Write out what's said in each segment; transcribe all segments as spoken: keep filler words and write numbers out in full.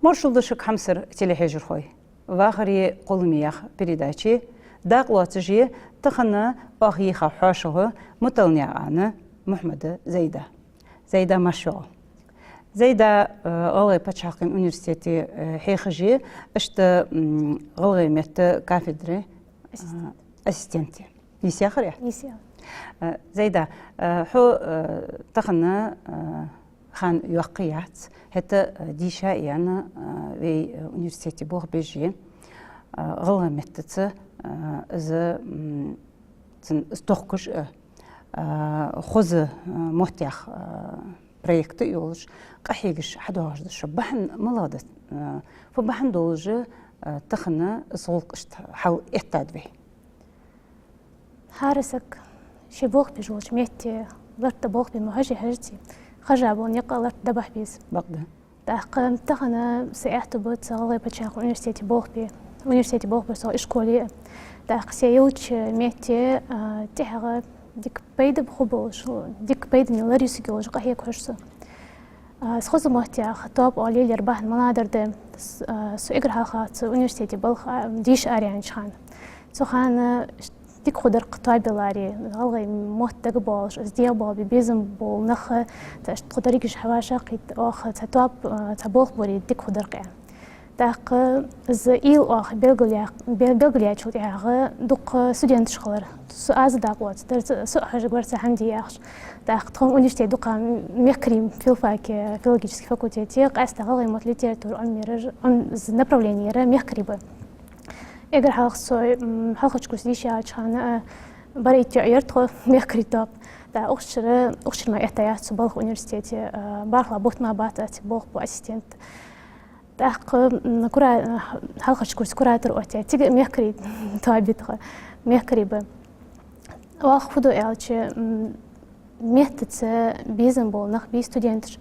Маршал да шуга, хьамсара телехьежархой. «Вахари кхоллами» яха передаче дакъа лоацаш я тахан оаха йийха хьоашалгӀа Муталнаькъан Мухьмада Зайда. Зайда, марша воагӀалва. Зайда, э, ГӀалгӀай паччахьалкхен университете, э, хьехаш я, иштта, м, гӀалгӀай метта кафедре, э, Ассистент. ассистент я. Нийса яхарий? Нийса я. Э, Зайда, э, хьо, э, тахан, э, хан йоккха яц, хӀаьта, э, дийша а яьнна, э, вай, э, университете болх беш я. Э, гӀалгӀай меттаца, э, из, м, цун, из тохкаш а, э, хоза, э, моттех, э, проект а йолаш, къахьегаш хьадоагӀаш да шо. Бахьан малагӀа да, э, фу бахьан долаш, э, тахан из гӀулакх иштта хьал эттад вай? ХӀара саг ший болх беш волча метте ларт да болх бе ма хьожий хьожац, хержа бола никъ ларт да бахьа беза. Бакъда. ТӀаккха тахан са аьттув ба цу ГӀалгӀай паччахьалкхен университете болх бе, университете болх бе со ишколе. ТӀаккха се йолча метте, а, тӀехьагӀа дика пайда ба хургболаш, дика пайдане ларъю саг йолаш къахьег хьож со. А, из хоза моттех тоаба оалаяр бахьан малагӀдар да, с-, а, со эггара хьалха цу университете балха, а, деша араяьннача хана. Цу хана ш-, дика хургдар-кх тоаба яларе, гӀалгӀай мотт дагабоалаш, из дегӀабоалабе безам бола нах, цхьа иштта тхо дерригаш хьавӀашагӀкхийтта, оаха цхьа тоаба, а, цхьа болх баре дика хургдар-кх аьнна. ТӀаккха из уйла оаха белгалъяь-, бе-, белгалъяьчул тӀехьагӀа дукха студенташ хилар. Со аз дакъа лоацар, дар ца-, со а хьожаргвар цу хӀаман де яхаш. ТӀаккха тхона университете дукха мехкарий, филфаке, филологически факультете, къаьстта гӀалгӀай мотт, литература Ӏомаяьр, Ӏом-, из направленера мехкарий ба. Эггара хьалха со, м, хьалхарча курсе деша яьлча хана, а, барайтта яр тхо мехкарий тоаба. ТӀаккха укх шера, укх шера мара этта яц со балха университете, а, бархӀлагӀа бутт мара бац аз цига болх бу, ассистент. ТӀаккха, м, кура-, хьалхарча курсе куратор оттаяь, цига а мехкарий тоаба я тха, мехкарий ба. Оаха фу ду аьлча, м, меттаца безам бола нах бий студенташ.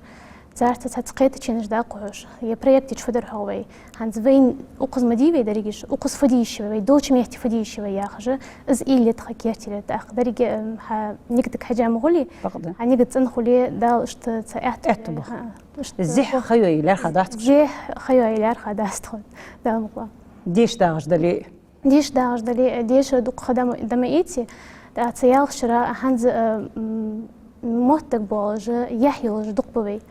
Царца цхьацца кхетаченаш даккха хьож. Е проекте чу фу дар хьогӀ вай. ХӀанз вайна укхаза ма дий вай дерригаш, укхаза фу де йиш я вай, вай долча метте фу де йиш я вай яхаш, из уйла я тха керттера. ТӀаккха деррига, м, хьа нигатага хьежа ма хуле, Бакъда. хьа нигат цӀена хуле, Дала иштта цхьа аьттув, Аьттув ба. хӀа, иштта Зехьа ха йой лаьрхӀа дац. Зехьа ха йой лаьрхӀа дац тхона, Дала мукъалахь. Деша дагӀаш дале, Деша дагӀаш дале, деша дукха ха да ма, да ма ийце, тӀаккха цу ялх шера хӀанз, э, м, мотт дагабоалаш, яхь йолаш дукха ба вай.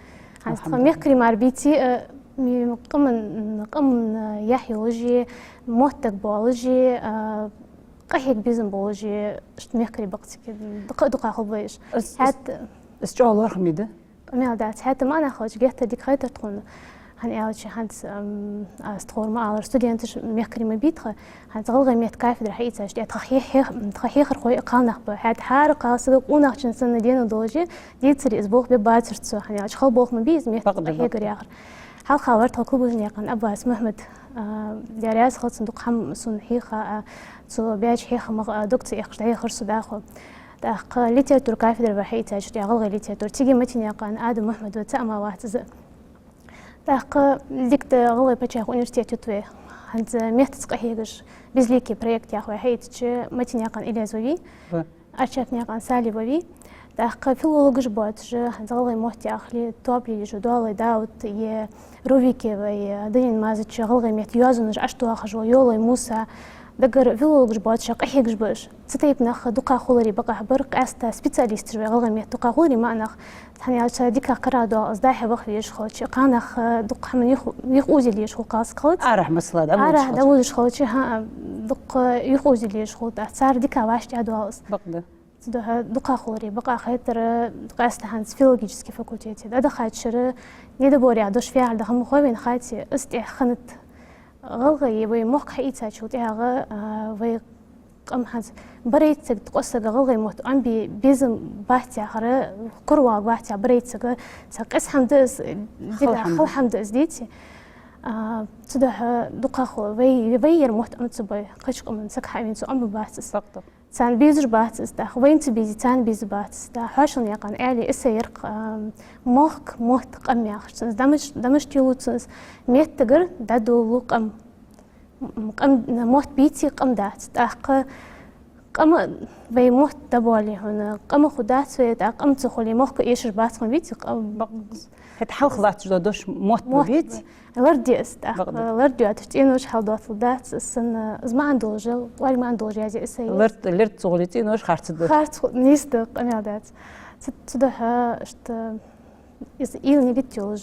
ХӀанз тха Алхьамдулиллахь. мехкарий мара бийце, э, ми-, къаман, къаман, э, яхь йолаш, мотт дагабоалаш, э, къахьега безам болаш, иштта мехкарий ба-кх цига, дукха, дукха хул вай уж. Из, из, ХӀаьта из чӀоагӀа лоархӀаме да? Къамаьл дац. ХӀаьта маӀан хилча геттара дика хайтар тхона. ХӀана аьлча хӀанз, ам, аз тховра ма аллара, студенташ мехкарий ма бий тха. ХӀанз гӀалгӀай метта кафедра хьаийцача, тӀа тха хье-, хье-, тха хьехархой а кхалнах ба. ХӀаьта хӀара кхалсаг къонахчун санна дена долаш, дийцаре из болх бе бацар цо. ХӀана аьлча хала болх ма бий из, метта Бакъда, къахьегар бакъда. яхар. Хьалха вар тха Кулбужнаькъан Аббас Мухьмад, а, Даьла раьза хилва цунна, дукха хӀама сона хьийха, а, цо баьча хьехамах, а, дог ца эккхаш дӀаяхар со дӀахо. ТӀаккха литература кафедра вар хьаийцача, тӀа гӀалгӀай литература, цига Матенаькъан Адам Мухьмад ва, цаӀ мара вац из. ТӀаккха дика да гӀалгӀай паччахьалкхен университет ют вай. ХӀанз меттаца къахьегаш «Безликие» проект яха вай хьаийцача, Матенаькъан Илез ва вай, Ва. Арчакнаькъан Сали ва вай. ТӀаккха филологаш боацаш, хӀанз гӀалгӀай мотт яхале тоаба лелаеш ва Доалой Дауд, е Рувикева, е Данин Мазача, гӀалгӀай метта йоазонаш Ӏочудоахаш вола Йолой Муса, даггара филологаш боацаш, къахьегаш ба уж. Цу тайпа нах дукха хуларе бакъахьа бар, къаьстта специалисташ вай гӀалгӀай метта дукха хуларе маӀан нах. ХӀана аьлча дикагӀа карагӀдоал из, дӀа-хьа ваха везаш хилча, кхалнах, э, дукха хӀаман юха, юха оза лелаеш хул кхалсаг хилац. Арахьа масала дӀаводаш Арахьа хилча. дӀаводаш хилча, хӀаа, дукха юха оза лелаеш хул, тӀаккха цар дикагӀа вӀаштӀехьадоал из. Бакъда. Цудухьа дукха хуларе бакъахьа хетар, къаьстта хӀанз филологически факультете дӀадахача шера, недобор яха дош фу яхар да хӀама ма хой вайна, хаци, из тӀехьа хиннад. ГӀалгӀай вай мохк хьаийцачул тӀехьагӀа, а, вай къам хӀанз барайтта саг, ткъо саг гӀалгӀай мотт Ӏомабе безам бац яхар, кура вагӀа вац яхар барайтта саг, цхьа къиза хӀама да из, дика хала хӀама да из, деций. А, цудухьа дукха хул, вай, вай ер мотт Ӏома ца бой, кхыча къаман саг хьавена цо Ӏомабац из. Бакъда. Царна безаш бац из, тӀаккха вайна ца безе, царна безаш бац из. ТӀаккха Хьошалнаькъан Ӏаьлий эссе яр-кх, а, мохк, мотт, къам яхаш. Цун из дӀа мишта, дӀа мишта йоалу цун из: меттагара дӀадоаллу къам. М, къам, мотт бийце, къам дац. ТӀаккха Къам вай мотт да боале хьона, къам ху дац вай, тӀаккха къам ца хуле, мохк эшаш бац хьона, вици къам. ХӀаьта хьалха латташ дола дош мотт ба, вици? Ларде аз, тӀаккха ларде аз, цӀенош хьалдоттал дац, аз санна, аз маӀан долаш, кӀоарга маӀан долаш язъе аз. Лард, лард ца хуле, цӀенош харц да. Харц ху-, нийса да, къамаьл дац. Цу, цудухьа, иштта, из уйла, нигат йолаш,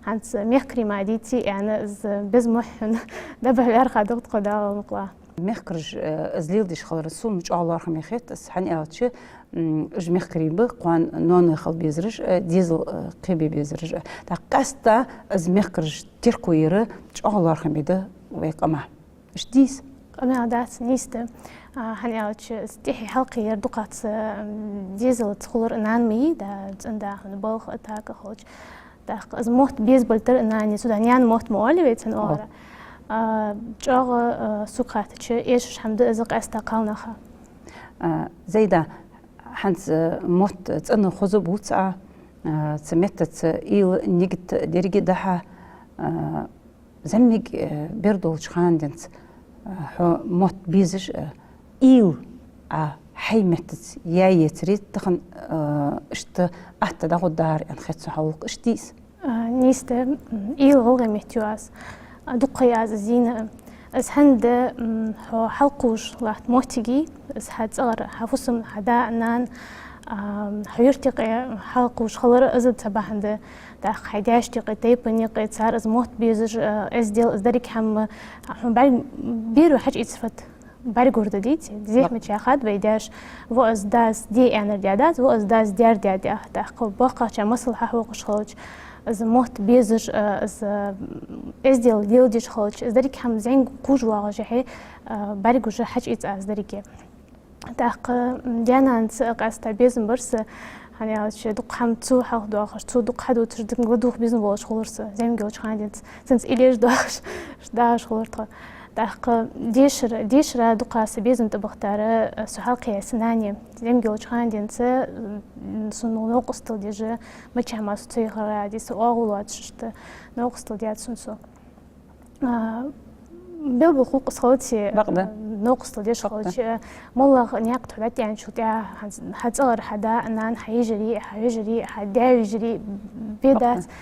хӀанз мехкарий мара дийце аьнна, из безам мухь хьона дӀабахьа ваьрхӀа дукха тхо Дала мукъалахь. Мехкараш, э, из леладеш хилар сона чӀоагӀа лоархӀаме хет, аз хӀана аьлча, м, уж мехкарий ба, кхоана ноаной хила безараш, э, дезал, э, кхебе безараш. ТӀаккха къаьстта из мехкараш терко яр чӀоагӀа лоархӀаме да вай къаман. Иштта дий из? Къамаьл дац, нийса да. А, хӀана аьлча, из тӀехье хьалкхеяр дукхагӀа ца, м, дезалца хулар нана ма йий, да, цӀен да хьона балха а, така хилча. ТӀаккха из мотт беза балтар нане, цудухьа наьна мотт ма оалий вай цун оагӀора. А, чӀоагӀа, а, сога хаьттача, эшаш хӀама да из къаьстта кхалнаха. А, Зайда, хӀанз, а, мотт цӀена хоза бувц Ӏа, а, цу меттаца уйла, нигат деррига да хьа, а, зӀамига, э, бер долча хана денз, э, хьо мотт безаш, э, уйла Ӏа хьай меттаца яь ецаре, тахан, э, иштта атта дӀагӀоргдар аьнна хет сона хьа гӀулакх, иштта дий из? А, нийса да, м, уйла гӀалгӀай метта ю аз. А, дукха ха я аз из йийна. Аз хӀанз да, м, хьо хьалкхувш латта моттиге, из хьа цӀагӀара, хьа фусам, хьа да, нана, а, хьа юрта юкъе хьалкхувш хилар, из цхьа бахьан да. ТӀаккха хьай даьшта юкъе, тайпан юкъе, цар из мотт безаш, а, эздел, из деррига хӀама, хьона бӀарг-, беро хьачуийца фат бӀаргагур да, деций? Зехьмача хад вай даьша, во из дас де аьннар даь дац, во из дас даьр даь дац. ТӀаккха боккхагӀчар масал хьахьокхаш хилча, из мотт безаш, а, из, а, эздел леладеш хилча, из деррига хӀама зӀамига кхувш воагӀаш хье, а, бӀаргагуш хьачуийца аз деррига. ТӀаккха, м, даь-нанаца а къаьстта безам бар са, хӀана аьлча дукха хӀама цо хьалхадоахаш, цо дукха хьадувцаш, дукха ладувгӀа безам болаш хулар со, зӀамига йолча хана денз. Цунца уйла еш доахаш, дагӀаш хулар тхо. ТӀаккха дешара, дешара дукха са безам тӀабахийтар, э, со хьалкхеяь са нане, зӀамига йолча хана денз, м, сона новкъостал деш, мичахьа мара со ца яхар а дий, са оагӀув лоацаш, иштта новкъостал даьд сона цо. А, белгала хул-кх из хилча, бакъда, а, новкъостал деш хилча, моллагӀа наькъа тхо дӀатӀаьхьачул тӀехьагӀа, хьа, хьа цӀагӀара хьа да, нана, хьа йижарий, хьа вежарий, хьа даь-вежарий бе дац. Бакъда.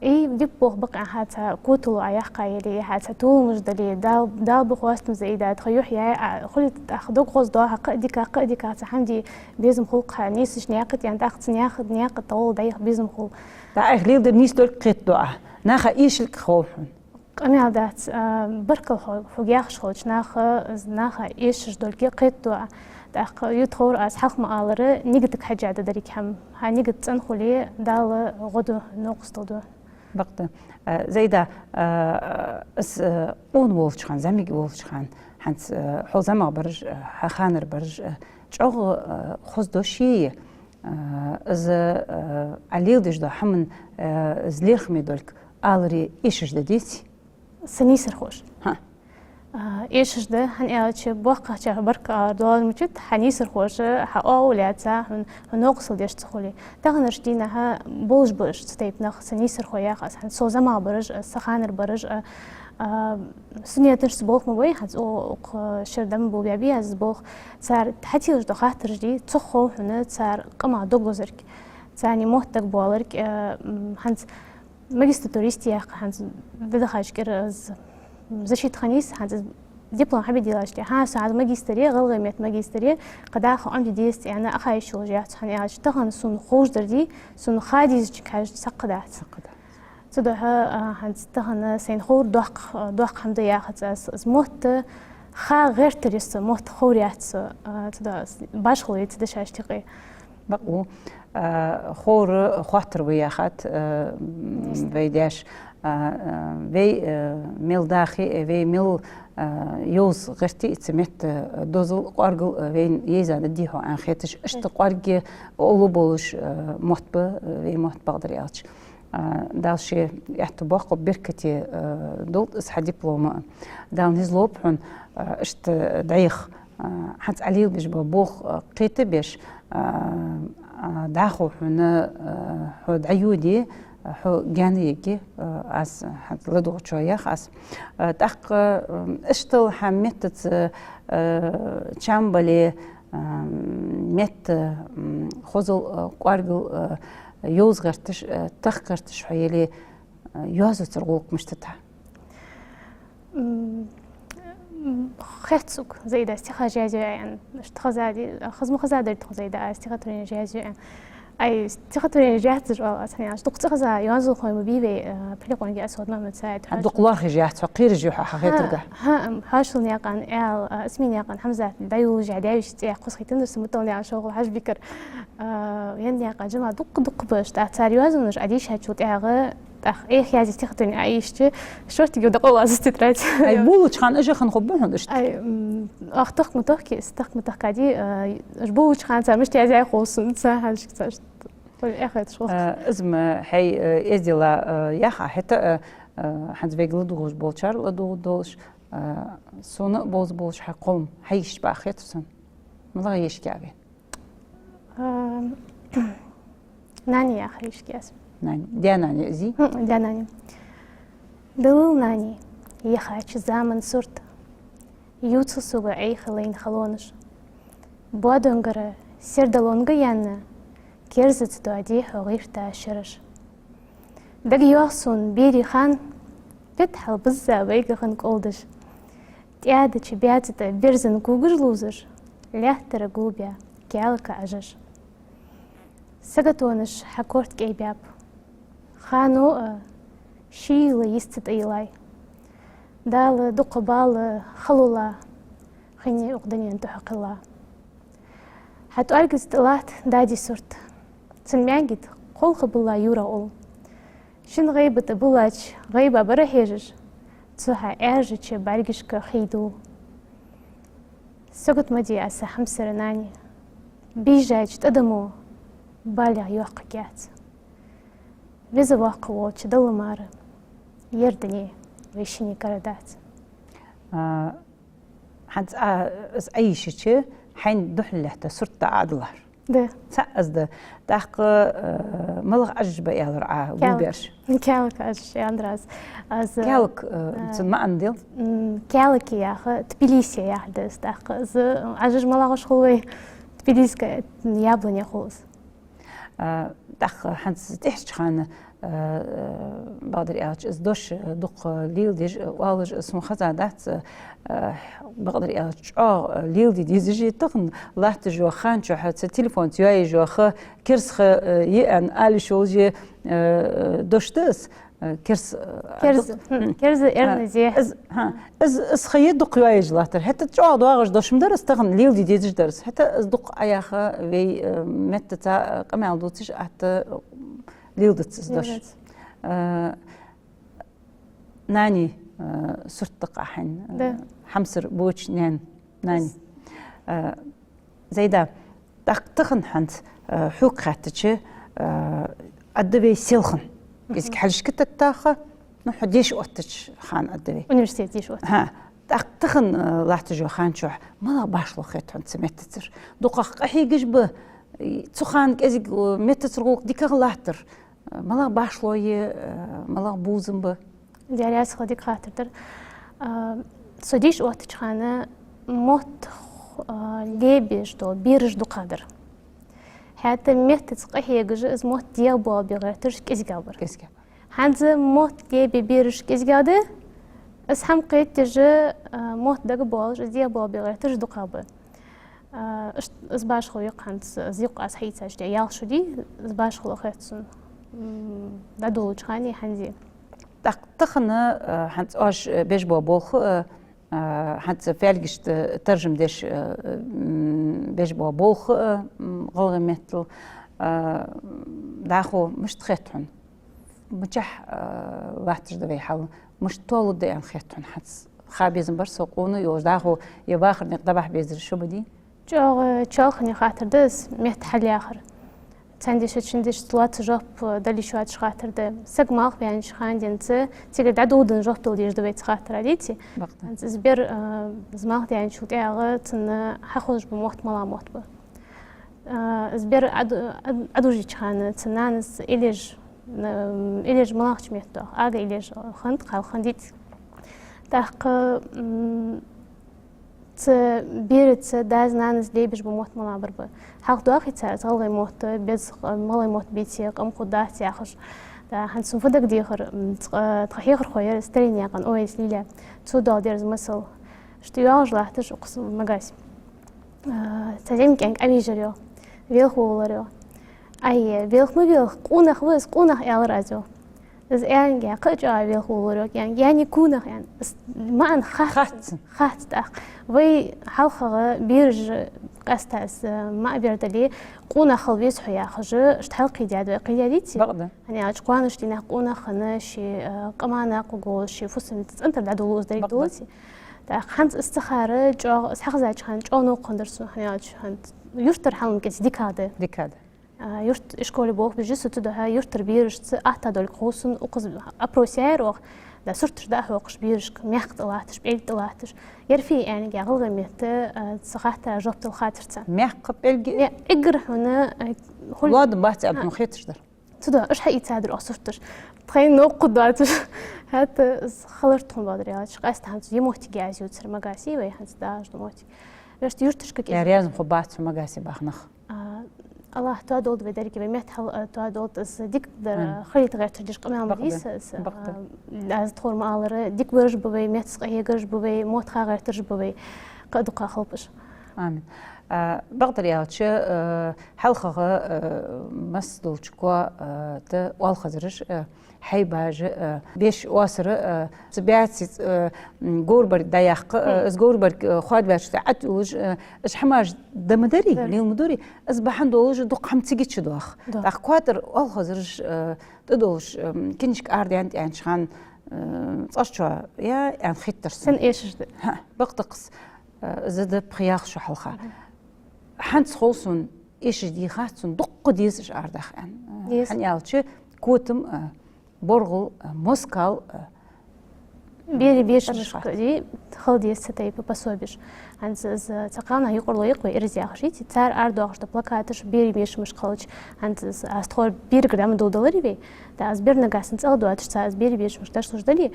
И диппох бакъ хьа цхьа котало Ӏояьккха яле, хьа цхьа толамаш дале, Дала, Дала ба хоастам за и да, тха юхь яй, а, хуле тӀаккха дог гӀоздоахаш, кхы а дика, кхы а дика цхьа хӀама де безам хул-кх, нийсача наькъа тӀа, тӀаккха цу наькъа, наькъа тӀа гӀолла дӀаяха безам хул. ТӀаккха айхьа леладер нийса долга кхетаду Ӏа. Наха эшилга хов хьона. Къамаьл дац, а, баркал хьо-, хьога яхаш хилча, наха, наха эшаш долга кхетаду Ӏа. ТӀаккха ю тховра аз хьалха ма аллара, нигатага хьежжа да деррига хӀама. Хьа нигат цӀена хуле, Дала гӀо ду, новкъостал ду. Бакъда. А, Зайда, а, аз, а, къона волча хана, зӀамига волча хана, хӀанз, а, хьол зӀамагӀа бараш, а, хьа ханара бараш, а, чӀоагӀа, а, хоза дош я, а, из, а, Ӏа леладеш дола хӀама, а, из лерхӀаме долга аларе эшаш да, деций? Са нийсархоша. ХӀаа. А, эшаш да, хӀана аьлча боккхагӀчар баркал алар доаллаш мичад, хьа нийсархоша хьа оагӀув лаьца, хьона, хьона новкъостал деш ца хуле. Таханарча дийнахьа болаш ба уж цу тайпа нах, са нийсархой ях аз, хӀанз со зӀамагӀа бараш, а, са ханара бараш, а, а, суннаташ ца болх ма бой, хӀанз укх шера дӀа ма болабаьбий аз из болх. Цар хьателаш дола хаттараш дий, цох хов хьона цар къаман дог лазарг, царна мотт дагабоаларг, а, м, хӀанз магистратура йистеяккха хӀанз дӀадахача кӀира из защита хиннай са, хӀанз из диплом хьабе деллача тӀехьа, хӀаа, со хӀанз магистр я, гӀалгӀай метта магистр я, кхы дӀахо Ӏомаде дезац аьнна, Ӏохайша йиш йолаш яц, хӀана аьлча тахан сона ховш дар дий, сона ха дезачунга хьежача цхьаккха дац. Цхьаккха дац. Цудухьа, а, хӀанз тахан сайна ховр доккха, доккха хӀама да яхац аз, из мотт ха гӀертар я са, мотт ховр яц со, а, цудухьа башхало я цу дешашта юкъе. Бакъ ва. А, ховр хоаттар ва яхад, а, м, вай даьша, а, а, вай, а, мел дахе, вай мел, а, йовза гӀерте, цу метта дозал, кӀоаргал, а, вайна еза да дий хьона аьнна хеташ, иштта кӀоарга уллув болаш, а, мотт ба, а, вай мотт, бакъдар аьлча. А, Дала ший аьттув боаккхалба, беркате, а, долда из хьа диплома. Дала низ лолба хьона, а, иштта дӀаяха, а, хӀанз Ӏа лелабеш бола болх, а, кхетабеш, а, а, дӀахо хьона, а, хьо дӀайоде, а, хьо гаьна еге, а, аз хӀанз ладувгӀачоа ях аз. А, тӀаккха, м, иштта хьа меттаца, а, чам бале, Ам, метта, м, хозал, а, кӀоаргал, а, йовза гӀерташ, а, тахка гӀерташ хьо яле, а, йоазув цар гӀулакх мишта да? М, м, хет сога, Зайда, стихаш язъю аьнна. Иштта хезади, хеза ма хезадар тхо, Зайда, а стихотворенеш язъю аьнна. Ай, стихотворенеш яцаш оал аз хьона, дукха ца хеза йоазонхой ма бий вай, а, пхьилекъонгий Асхьод Махьмад-Саид. Хьа дукха лоархӀаш яц хьо, кхераш я хьо хьа хетарга. Хьа, хьа, Хьашал наькъан аьла, а, Асмий наькъан Хьамзат дӀайолалуш яь даьвеш цӀи яьккха хоза хийтанзар са, Муталнаькъан Шолхал Хьажбикар, а, Яннаькъан Джамал, дукха-дукха ба уж. ТӀаккха цар йоазонаш Ӏодийшачул тӀехьагӀа, тӀаккха эхь язъе стихотворени Ӏоийшача, шортига дӀакъовла аз тетрадь. Ай, болалуча хана уж хинна хургба хьона иштта? Ай, м, оаха тохка ма тохке, тохка ма тохкади, а, уж болалуча хана цар мишта язъяьй хов сона, цхьа хана шик цар иштта. Вай эхь хеташ хул. А, из ма хьай, э, эздела, э, яха, хӀаьта, э, э, хӀанз вайга ладувгӀаш болчар ладувгӀаш долаш, э, сона а бовза болаш хьа кхоллам, хьа йиша баха хетар сона. МалагӀа йишка я вай? А, Нани яха йишка я аз. Нани. Даь-нани из? ХӀм, даь-нани. Далла, Нани, яхача заман сурт. Ювцал сога Ӏайха лайна халонаш. Боадонгара сердалонга яьнна, керзаца доаде хьо гӀиртта шераш. ДагайоагӀа сона берий хан, пет хьал бизза вайга хинна кӀолдаш. ТӀаьдача баьцата берзан кугаш лувзаш, лаьттара гулбаь каьлака Ӏажаш. Саготонаш хьа корта кӀайбаьб. Хано а шийла йист ца тӀайиллай. Дала дукха бала халула, хиннай укх дунен тӀа хьо кхелла. Хьа тӀоаргаца тӀалатт дади сурт. Цун маьнги тӀа кхолха билла юра ул. Шин гӀайба тӀа биллача гӀайба бара хьежаш, цу хьа Ӏаьржача бӀаргашка хий дул. Сагот ма де аз са хьамсара, Нани. Бийжача тӀадаммо балех йоккха кац. Веза воккха волча Далла мара ер дуне вай шинне кара дац. А, хӀанз а, из Ӏайшача, хьайна духьал лаьтта сурт да Ӏадалар. Да. ЦаӀ из да. ТӀаккха, э, малагӀа Ӏажаш ба аьлар Ӏа, каьлак. Гулберш? Каьлак Ӏажаш аьннадар аз. Аз, каьлак, э, а, цун маӀан дел? М, каьлаки яха, Тбилиси яха да из. ТӀаккха из Ӏажаш малагӀаш хул вай? Тбилиска яблоня хул из. А, тӀаккха хӀанз тӀехьарча хана, а, а, бакъдар аьлча, из дош, а, дукха леладеш, а, оалаш, а, сона хезадац, а, а, бакъдар аьлча, чӀоагӀа, а, леладе дезаш я тахан латташ йола хан чухь, цу телефонца йоаеш йола ха, керста ха, а, я аьнна ала йиш йолаш я, а, дош да из. Э, керз, э, керз, дукха, хм, керз эрна, а, зе. Из, хӀа, из, из ха я дукха йоаеш латтар. ХӀаьта чӀоагӀа доагӀаш дош ма дар из, тахан леладе дезаш дар из. ХӀаьта из дукха Ӏаяха вай, э, меттаца, э, къамаьл дувцаш атта, э, леладац из дош. Леладац. Э, Нани, э, сурт да-кх хьайна, э, да, хьамсара боча наьна, Нани. Из. Э, Зайда, тӀаккха тахан хӀанз, э, хьога хаьттача, э, аргда вай селхан. Мгм. КӀезига хьалхашка теттаха, ну, хьо деша оттача хана аргда вай. Университет деша оттача. ХӀа. ТӀаккха тахан, э, латташ йола хан чухь малагӀа башхало хет хьона цу меттацара? ДукхагӀа къахьегаш ба, и, цу хана кӀезига, э, меттацара гӀулакх дикагӀа латтар. Э, малагӀа башхало я, э, малагӀа бувзам ба? Даьла раьза хилва, дика хаттар дар. А, со деша оттача хана мотт, а, лебеш дола бераш дукхагӀа дар. ХӀаьта меттаца къахьегаш, из мотт дегӀабоалабе гӀерташ кӀезигагӀа бар. КӀезигагӀа бар. ХӀанз мотт лебе бераш кӀезигагӀа да, из хӀама кхетадеш, а, мотт дагабоалаш, из дегӀабоалабе гӀерташ дукхагӀа ба. А, ишт-, из башхало я-кх хӀанз, из юкъ аз хьаийцача, ялх шу дий, из башхало хет сона, м, дӀадолалуча хана а, хӀанз а. ТӀаккха тахан, а, хӀанз оаш, э, беш бола болх, а, а, хӀанз фаьлгашта таржам деш, а, м, беш бола болх, а, м, гӀалгӀай меттала, а, дӀахо мишта хет хьона? Мичахьа, а, латташ да вай хьал? Мишта толургда аьнна хет хьона хӀанз? Ха безам бар со къона йолаш, дӀахо е вахара никъ дӀабахьа безар шу ма дий? ЧӀоагӀа чоалхане хаттар да из, метта хьалъяхар. Цхьан дешаца, шин дешаца лоаца жоп дала йиш йоацаш хаттар да. Саг малхбаьннача хана денз, цигара дӀадоладенна жоп дала дезаш да вай цу хаттара, деций? Бакъда. ХӀанз из бер, а, из малхдаьнначул тӀехьагӀа цунна хьахозаш ба мотт, малагӀа мотт ба. А, из бер Ӏод-, Ӏод-, Ӏодужача хана цун нанас Ӏилеш, м, Ӏилеш малагӀча метта доагӀа? Ага Ӏилеш хиннад, кхалхиннад, деций? ТӀаккха, м, Цу бераца дас-нанас лебеш бола мотт малагӀа бар ба? Хьалха доахий цар из гӀалгӀай мотт, беза гӀалгӀай мотт беце, къам хургдац яхаш. ТӀаккха хӀанз сона фу дагадехар, м, цкъа-, тха хьехархо яр из Старинаькъан Овес Лиля. Цо доаладаьр из масал. Иштта йоагӀаш латташ укхаза Магасе. А, цхьа зӀамига кӀаьнк Ӏовижар йоах. Велха волавелар йоах. Ай, велха ма велха, къонах ва из, къонах, аьлар аз йоах. Из аьннад, кхы а чӀоагӀа велха волавелар йоах, аьннад, яӀни кунах, аьнна. Из маӀан хац. Хац. Хац тӀаккха. Вай хьалхагӀа бераш къаьстта из маӀа бер дале, къонах хила веза хьо яхаш, иштта хьалкхийдаьд вай, кхийдаьдий? Бакъда. ХӀана аьлча кхоанаш дийнахьа къонах хинна, ший, а, къаман накъа гӀолла, ший фусам-нанас цӀентар дӀадолалуш из деррига долаш. ТӀаккха хӀанз из ца хар чӀоагӀа, из хьахезача хана чӀоагӀа новкъа хиннадар сона, хӀана аьлча хӀанз юртара хьал ма кӀеззига дикагӀа да. ДикагӀа да. А, юрта ишколе болх беш я со, цудухьа юртара берашца атта долга хов сона, укхаза опрос яьяр оаха, да, сурташ дӀахьокхаш берашка, мехка тӀа латташ, пӀелга тӀа латташ. Ер фу я аьнна, гӀалгӀай метта, а, цу хаттара жоп дала хацар царна. Мехка, пӀелга? Э, эггара хьона, а, хул- Ладно, бац, а, хьона хеташ дар. Цудухьа уж хьаийцадар оаха сурташ. Тхоай новкъа доацаш. ХӀаьта из хилар тхона, бакъдар аьлча, къаьстта хӀанз ер моттиг я аз ювцар Магасе, вай хӀанз дагӀаш дола моттиг. Вешта юрташка кӀезига. Ер язмхо бац хьона Магасе баха нах. А, АллахӀ тоадолда вай деррига, вай метта хьал, а, тоадолда, из дика дар, а, хилийта гӀерташ деш къамаьл ма дий са, а, аз тхона ма аллара, дика бараш ба вай, меттаца къахьегараш ба вай, мотт ха гӀертараш ба вай, кхы а дукха хилба уж. Амин. А, бакъдар аьлча, а, хьалхагӀа, а, масса долча коа, а, тӀа оалхазараш, а, хьайбаш, а, беш оасар, а, цу баьцаца, а, м, говрбарг дӀаяккха, а, из говрбарг, а, хоадабаьчул тӀехьа Ӏотуллаш, а, уж хӀамаш да ма дарий, лела ма дарий, из бахьан долаш дукха хӀама цига чудоагӀа. ТӀаккха коа тӀара оалхазараш, а, тӀадолаш, а, м, кинашка арадаьннад аьннача хана, а, цкъачоа я аьнна хетар сона. Сен эшаш да? ХӀаа, бакъда-кх из, а, из да пхи-ялх шу хьалха. ХӀанз хов сона, эшаш дий хац сона, дукха деза уж арадаха аьнна. ХӀана аьлча котам, а, боргӀал, а, москал, а, берий бешамашка дий, хила деза цу тайпа пособеш. ХӀанз из цхьа кхалнах юкъарло я-кх вай, Ираз яхаш йий, цар арадоахаш дола плакаташ берий бешамашка хилча, хӀанз из аз тховра берагара дӀа ма доладеларий вай. ТӀаккха из бер нагахьа санна цӀагӀа доацаш, цар из берий бешамашка дӀашлуш дале,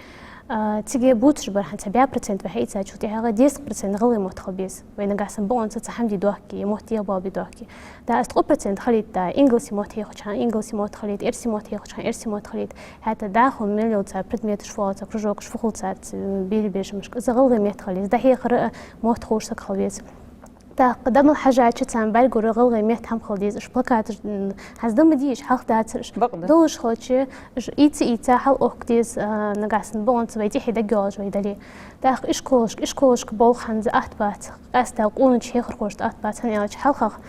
а, цига бувцаш бар хӀанз цхьа бӀаь процент вай хьаийцачул тӀехьагӀа дезткъа процент гӀалгӀай мотт хила беза. Вай нагахьа санна бокъонца цхьа хӀама де доахке, е мотт е болх бе доахке. ТӀаккха из ткъо процент хилийта, да, ингалсий мотт хьехача хана ингалсий мотт хилийта, эрсий мотт хьехача хана эрсий мотт хилийта. ХӀаьта дӀахо мел йола цар предметаш фу оал, цар кружокаш фу хул царца, м, берий бешамашка. Из гӀалгӀай метта хила еза, дӀахьехар а мотт ховш саг хила веза. ТӀаккха дӀа мел хьежача царна бӀаргагур гӀалгӀай метта хӀама хила деза, уж плакаташ, м, хӀанз да ма дий уж, хьалха дацар уж. Бакъда. Долаш хилча, уж ийца-ийца хьалъохка деза, а, нагахьа санна бокъонца вай тӀехье дагайоалаш вай дале. ТӀаккха ишколашка, ишколашка болх хӀанз атта бац, къаьстта къонача хьехархошта атта бац, хӀана аьлча хьалхагӀа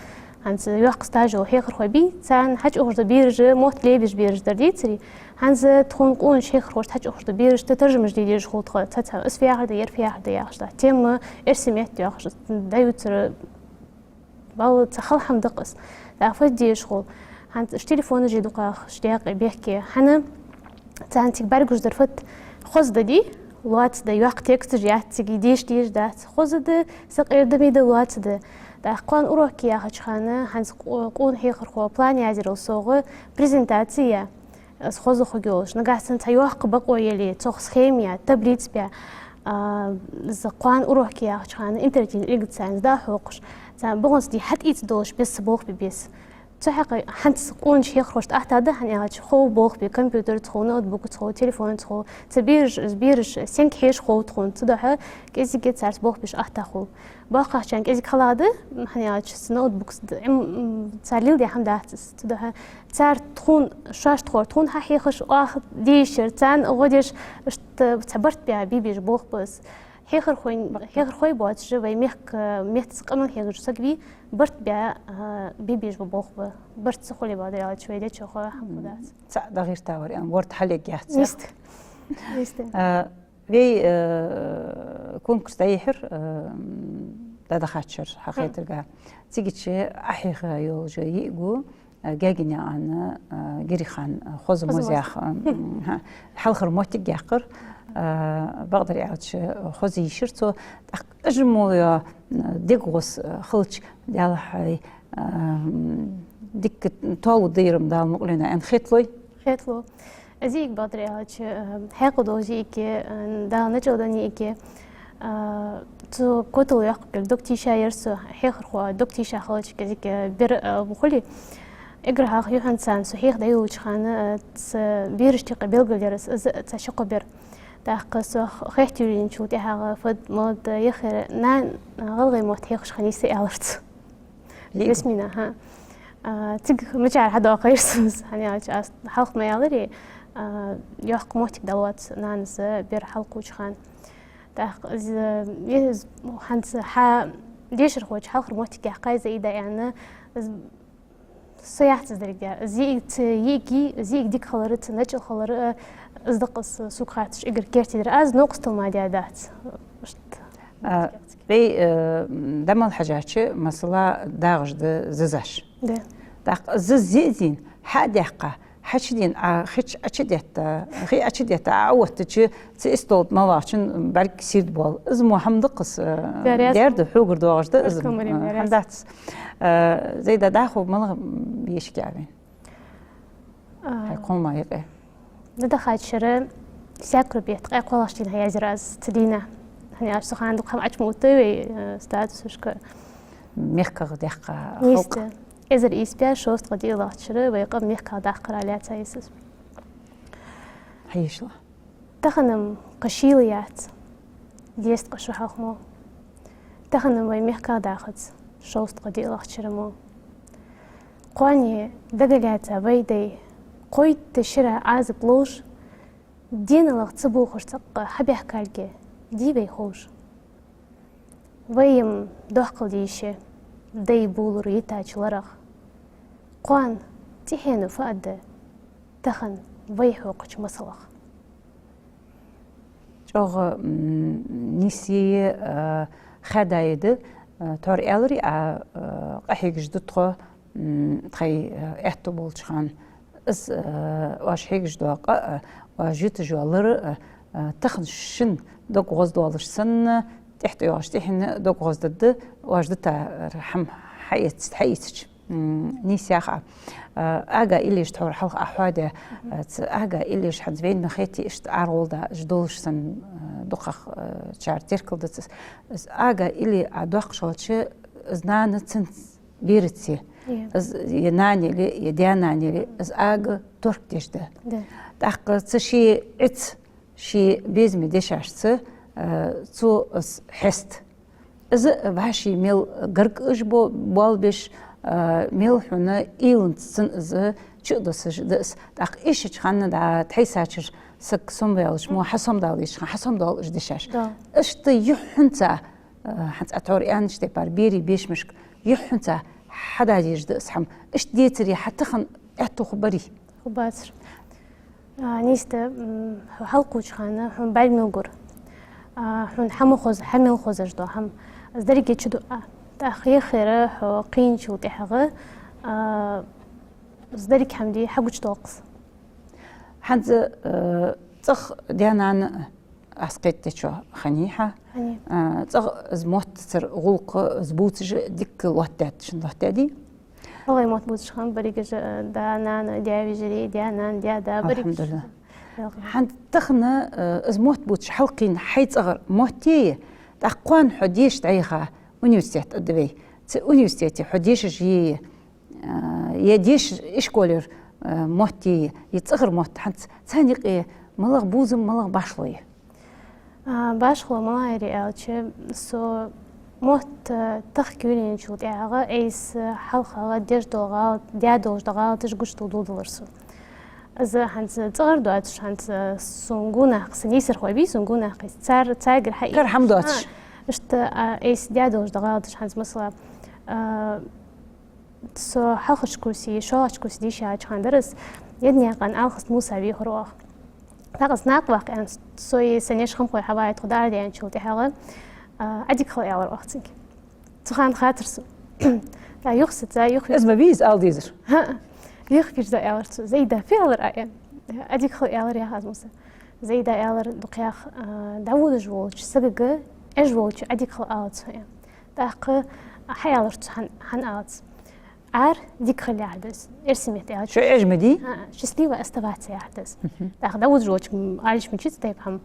хӀанз йоккха стаж йола хьехархой бий, царна хьачуухаш дола бераш, мотт лебеш бераш дар дийцарий. ХӀанз тхона къонача хьехархошта хьачуухаш дола берашта таржамаш де дезаш хул тхо, цхьа-цхьа, из фу яхар да, ер фу яхар да яхаш, да. Тема эрсий метта йоахаш, дӀаювцар, валлахӀи, цхьа хала хӀама да-кх из. ТӀаккха фу де дезаш хул? ХӀанз уж телефонаш я дукхагӀа, уж декъе, бехке. ХӀана? Царна цига бӀаргагуш дар фуд? Хоза да дий, лоаца да, йоккха тексташ яц цига, деша дезаш дац. Хоза да, сакъердаме да, лоаца да. ТӀаккха кхоана урок яхача хана, хӀанз къо-, къона хьехархо план язъярал совгӀа, презентаци я. Из хоза хургйолаш. Нагахьа санна цхьа йоккха бокъо яле, цох схема я, таблица бе, а, из кхоана урок яхача хана интерактивни книгаца царна дӀахьокхаш, царна бокъонца дий хьатӀаийца долаш беза, цхьа болх бе беза. Цу хьакъехьа хӀанз къонача хьехархошта атта да, хӀана аьлча хов болх бе, компьютераца хов, ноутбукаца хов, телефонаца хов, цу бераш, из бераш сенга хьежаш хов тхона, цудухьа кӀезига царца болх беш атта хул. БоккхагӀчарна кӀезига хала да, хӀана аьлча цу ноутбукаца д-, м, м, цар леладаь хӀама дац из. Цудухьа цар тхона, шоаш тхор, тхона хьахьехаш, оаха дийшар, царна гӀо деш, иштта цхьа барт бе бе безаш болх ба из. Хьехархой, хьехархой боацаш вай мехка, меттаца къамаьл хьегаш саг вий, барт бе, а, бе безаш ба болх ба. Барт ца хуле, бакъдар аьлча, вай дечох хӀама хургдац. Цхьа дагӀиртавар, ан ворта хьалъеггех цех. Иштта. Иштта. А, вай, э, конкурс дӀайихьар, э, м, дӀадахачар хьахетарга. Цига чу Ӏохьеха йолаш йиӀиг ва, э, Гаьгенаькъан, э, Гирихан, э, хоза мозех, э, м, хьа, хьалхара моттиг яьккхар, э, бакъдар аьлча, хоза йийшар цо. ТӀаккха уж мо йо, э, дегӀа гӀос, э, хилча, Даьла хьай, э, м, дика тоалургда ер-м Дала мукъалена аьнна хеталой? Хеталу. Из йиӀиг, бакъдар аьлча, э, хьаькъал долаш йиӀиг я, э, Дала начӀал даь йиӀиг я. А, цу котало йоккхагӀа дог тийша яр со, хьехархо дог тийша хилча, кӀезига бер, а, бу хуле. Эггара хьалха юххьанца со хьеха дӀайолалуча хана, а, цу берашта юкъе белгалъяр аз, аз цхьа ши-кхо бер. ТӀаккха со х-, хетта йолаенначул тӀехьагӀа фад-малад яхар, нана гӀалгӀай мотт хьехаш хиннай са, аьлар цо. Ясмина, хӀа. А, цига мичара хьадоаккхар со, хӀана аьлча аз хьалха ма аьларий, а, йоккха моттиг далац нанас бер хьалкхувча хана. ТӀаккха из, из хӀанз хьа дешархочоа хьалхара моттиг яьккхай Заида аьнна, из со яц из деррига даьр. Из йиӀиг ца йиӀиги, из йиӀиг дика хилар, цун начӀал хилар, а, из да-кх из сога хатташ эггара керттера. Аз новкъостал мара даь дац. Иштта. А, вай, э, дӀа мел хьежача, масала, дагӀаш да зизаш. Да. ТӀаккха зиза йиӀиг хьа а даьккха, хьачудена, а, хи чу Ӏочудетта, хи Ӏочудетта, а, Ӏооттача, цу истол тӀа мел вахачун бӀарг сийрда боал. Из мо хӀама да-кх из, э, даьр да, хьогара доагӀаш да из, баркал, Марем, э, даьр хӀама дац. Э, Заида, дӀахо малагӀа йишка я вайна? А. Хьай кхоллама юкъе. Дадахачара саькра бетта ткъаь кхоалагӀча дийнахьа язъяьр аз цу дийнахьа. ХӀана аьлча цу хана дукха хӀама Ӏочу ма оттавий вай, э, статусашка. МехкагӀа даьккха халкъ. Нийса. Эзар ийс бӀаь шовзткъа диълагӀча шера вай къам мехкагӀа даккхара лаьца йисас. Хьаешала. Тахан-м кхы шийла яц, дезткъа шу хьалха мо. Тахан-м вай мехкагӀа дахац шовзткъа диълагӀча шера мо. Кхоане дага лаьца вай дай, кхойтта шера Ӏазап ловш, денал ца бохаш цӀаккха хьабаьхкалга дий вай ховш. Вай-м дохкал дийша, дай булар йитача ларах. Кхоана тӀехьено фу аргда тахан вай хьокхача масалах? ЧӀоагӀа, м, нийса а, хаьда а да, а, тхьовра аьлар, а, а, къахьегаш да тхо, м, тхоай, а, аьттув болча хана. Из, а, оаш хьегаш дола къа а, оаш юта йола лар а, а, тахан шун дог гӀоздоалаш санна, тӀехьа тӀайоагӀаш тӀехьенна дог гӀоздергда, оаш дитар хӀама хьаэцача, хьаийцача. М, нийса яха. А, Ага Илеш тхьовра хьалха Ӏохоадаь, а, цу Ага Илеш хӀанз вайна ма хетий, иштта аргӀолла да, уж долаш санна, а, дукхагӀа, а, чар теркал дац. Из Ага Иле Ӏодоаккхаш хилча, из нана цунца бераца. Е. Из е нана яле, е даь-нана яле, из Ага турк деш да. Да. ТӀаккха цу ший Ӏица, ший безаме дешашца, а, цо из хьест. Из вӀаший мел гаргаш бо-, болабеш, а, мел хьона уйланца цун из чу а доссаш да из. ТӀаккха ишача хана дӀа тхьайсачара саг сомаваьлча мо, хьасомадала йиш хана, хьасомадоал уж дешаш. Да. Иштта юххьанца, а, хӀанз а тхьовра аьннача тайпара, берий бешамашка юххьанца хьададеш да из хӀама. Иштта децаре хьа тахан аьттув хургбарий? Хургбацар. А, нийса да, м, хьо хьалкхувча хана хьона бӀарг мел гур. А, хьона хӀама хоза, хӀама мел хозаш да хӀама. Из деррига чу ду, а, тӀаккха яххера хьо кхийначул тӀехьагӀа, а, из деррига хӀама дий хьагучадоаккх из. ХӀанз, э, цӀагӀа даь-нана аз кхетадечох хиннай хьа. Хиннай. А, цӀагӀа из моттацара гӀулакх, из бувцаш дика лоаттадаьд шун, лоаттадаьдий? ГӀалгӀай мотт бувцаш хиннаб берригаш, э, да-нана, даь-вежарий, даь-нана, даь-да, берригаш. АлхьамдулиллахӀ. ГӀалгӀай. ХӀанз тахан, э, из мотт бувцаш хьалкхийна хьай цӀагӀара мотт я, тӀаккха кхоана хьо деша дӀаяха университет а да вай. Цу университете хьо дешаш я, а, е деша ишколера, а, мотт я, е цӀагӀара мотт, хӀанз царна юкъе малагӀа бувзам, малагӀа башхало я? А, башхало малагӀа я аьлча, со мотт, а, тахка йолаенначул тӀехьагӀа айса хьалхагӀа деш дола гӀалат-, даь долаш дола гӀалаташ гучадала доладелар со. Из хӀанз цӀагӀара доацаш, хӀанз сона гонахьа са нийсархой бий, сона гонахьа, цар-, царгара хьаийца. Кара хӀама доацаш. А, иштта, а, айса даь долаш дола гӀалаташ хӀанз, масала, а, со хьалхарча курсе, шоллагӀча курсе дийша яхача хана дар из, Яднаькъан Алхас Муса вийхар оаха. ТӀаккха из накъаваккха аьнна, со е са неш-хамхой хьаваьй тхо дӀаарадаьнначул тӀехьагӀа, а, Ӏадика хила аьлар оаха цунга. Цу хана хаттар сона. ТӀаккха юха саца, юха. Из ма вий из ала дезар. ХӀаа. Юха вийрза аьлар цо: «Заида, фу аьлар Ӏа?» «Ӏадика хила аьлар», яхар аз, Муса. Заида аьлар дукха яха, а, дӀаводаш волча сагага, Ӏеш волча Ӏадика хила ала цо, аьнна. ТӀаккха хьааьлар цо хьан-, хьан алац. Ӏар дика хила яхар да из. Эрсий метта аьлча. Шо Ӏеш ма дий? ХӀаа, счастливо оставаться яхар да из. Мгм. ТӀаккха дӀаводаш волча, м, алаш мича цу тайпа хӀама,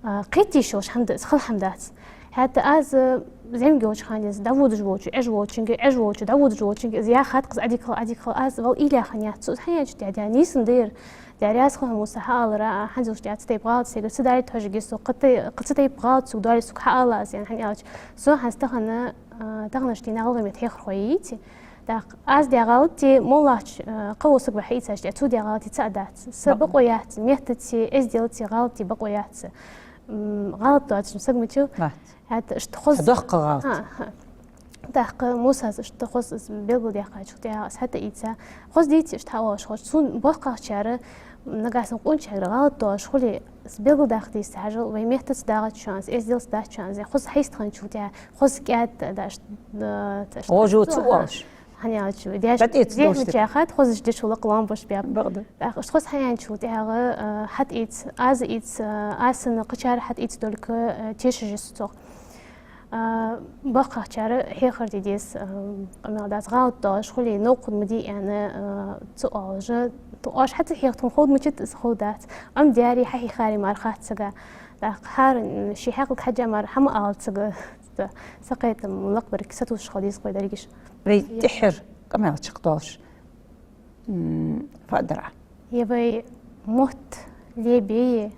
а, кхеташ йолаш хӀама да из, хала хӀама дац. ХӀаьта аз, э, зӀамига йолча хана из дӀаводаш волча, Ӏеш волчунга, Ӏеш волча, дӀаводаш волчунга из яхад-кх аз: «Ӏадика хила, Ӏадика хила», аз вал уйла яь хиннаяц. Цо из хьаяьнначул тӀехьа, дий, нийсса дар, дий, раьза хилва Муса хьаалара, а, хӀанзалца тӀехьа цу тайпа гӀалат сайгара ца далийта хьожаргья со, кхы тай-, кхы цу тайпа гӀалат сога доале, сога хьаала аз, аьнна, хӀана аьлча со хӀанз тахан, а, таханарча дийнахьа ГӀалгӀай меттан хьехархой йий те. ТӀаккха аз даь гӀалат, моллагӀча, а, кхывола саг ва хьаийцача тӀехьа, цо даь гӀалат цаӀ дац. Са бакъо яц, меттаца, эзделца гӀалат бакъо яц. М, гӀалат доацаш саг ма вий. Вац. ХӀаьта иштта хоза... Са доккха гӀалат. ХӀаа, хӀаа. ТӀаккха Мусас иштта хоза из белгалдаьккхачул тӀехьагӀа аз хьатӀаийца. Хоза дий те иштта хьаоалаш хилча. Сона боккхагӀчар, нагахьа санна къоначагара гӀалат доалаш хуле, из белгалдаккха деза, хьажал, вай меттаца дагӀац шоана из, эзделца дац шоана из, хоза хьайстхинначул тӀехьа, хоза кӀаьда да иштта, э, иштта... Гожо ца оалаш. ХӀана аьлча, деш... БатӀийца зехьа долаш мичахьа хат, хоза деш хулакх лоам бош бяб. Бакъда. ТӀаккха иштта хоза хьаяьнначул тӀехьагӀа, э, хьатӀаийца, аз ийца, э, аз санна кхычар хьатӀаийца только, э, тешаш я со цох. А, боккхагӀчар хьехар де деза, а, къамаьл дац, гӀалат доалаш хуле, новкъа ма дий аьнна, а, ца оалаш. Ту оаш хьа ца хьех, тхона ховргда мичад из, ховргдац. Амма даьри хьахьийхари мара хац сага. ТӀаккха хӀара, м, ший хьаькъалга хьежжа мара хӀама ала сага. Са кхетам лакхбарг сатувсаш хила деза-кх вай дерригаш. Вай тӀеххьара къамаьл чакхдоалаш. М, фаъ дар Ӏа. Е вай мотт лебе,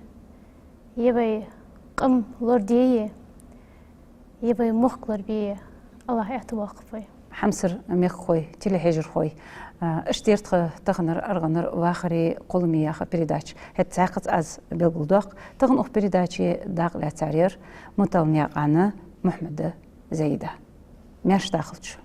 е вай къам лораде, е вай мохк лорабе, АллахӀ аьттув боаккхалба вай. Хьамсара мехкахой, телехьежархой, а, иштта яр тха таханара аргӀанара «Вахари кхоллами» яха передача. ХӀаьта цхьаькхаза аз белгалдоаккх, тахан укх передаче дакъа лаьцар яр Муталнаькъан Мухьмада Зайда. Маьрша дахалда шо.